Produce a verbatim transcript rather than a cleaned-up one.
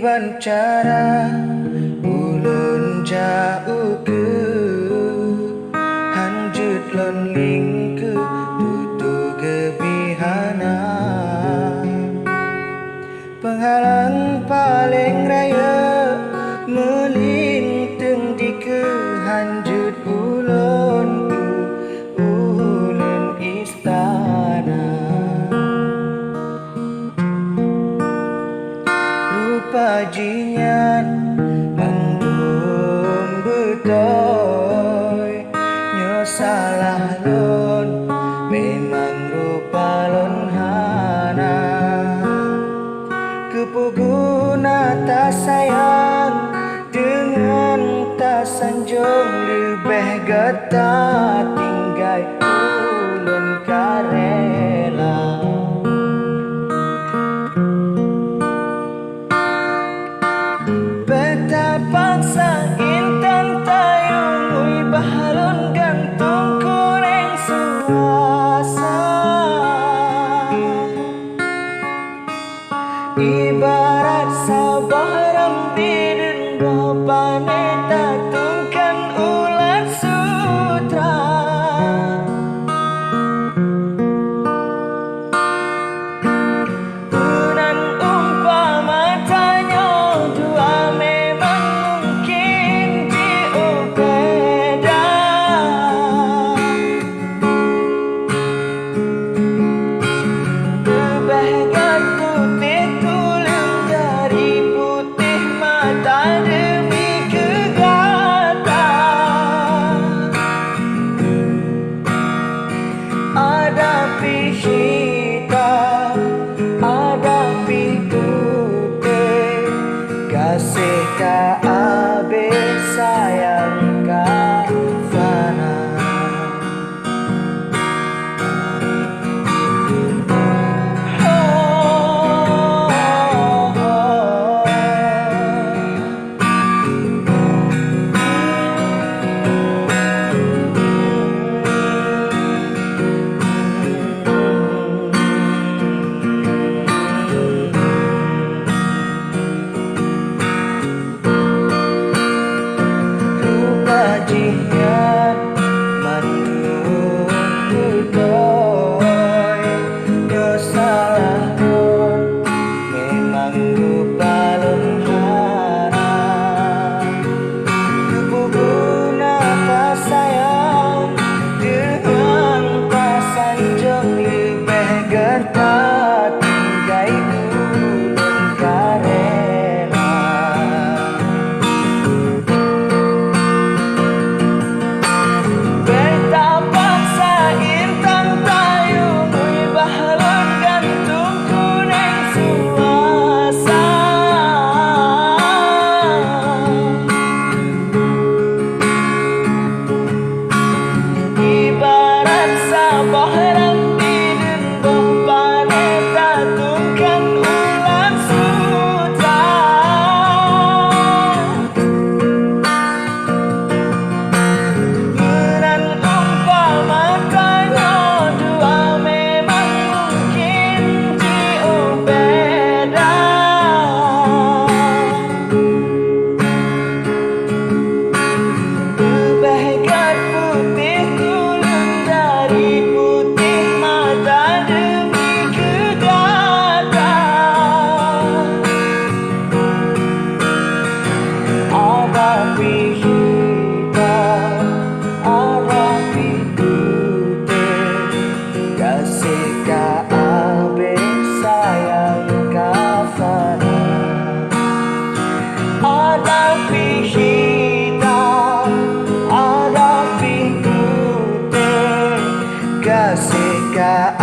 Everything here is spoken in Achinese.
Ban cara ulôn jak ukeue, hanjeuet lôn lingkeue tutoe geubri hana. Peunghalang paleng rayeuk meulinteung dikeue, hanjeuet ulôn u-, uleuen istana. Rupa jih nyan mandum beutôi, nyoe salah lôn, memang rupa lôn hana. Keupeue guna tasayang deungon tasanjong, leubeh gata tinggai ulôn ka rela. Bèk tapaksa intan tayue ngui, bah lôn gantong kuréng suasa. Ibarat saboh rhom di deungon boh pané tatungkén ulat sutra. Meunan umpama tanyoe dua memang mungken jiôh beda. Leubeh gèt putéh tuleueng dari putéh mata demi keu gata. Adak pih hitam, adak pih putéh, gaséh ka abéh, sayang ka fana. Rupa jih nyan mandum beutôi, nyoe salah lôn, memang rupa lôn hana. Keupeue guna tasayang deungon tasanjong, leubeh gata tinggai ulôn ka rela. Bèk tapaksa intan tayue ngui, bah lôn gantong kuréng suasa. Ibarat saboh rhom di deungon boh pané tatungkén ulat sutra. Meunan umpama tanyoe dua memang mungken jiôh beda. Leubeh gèt putéh tuleueng dari putéh mata demi keu gata. Adak pih hitam, adak pih putéh, gaséh ka abéh, sayang ka fana. Adak pih hitam, adak pih putéh, gaséh ka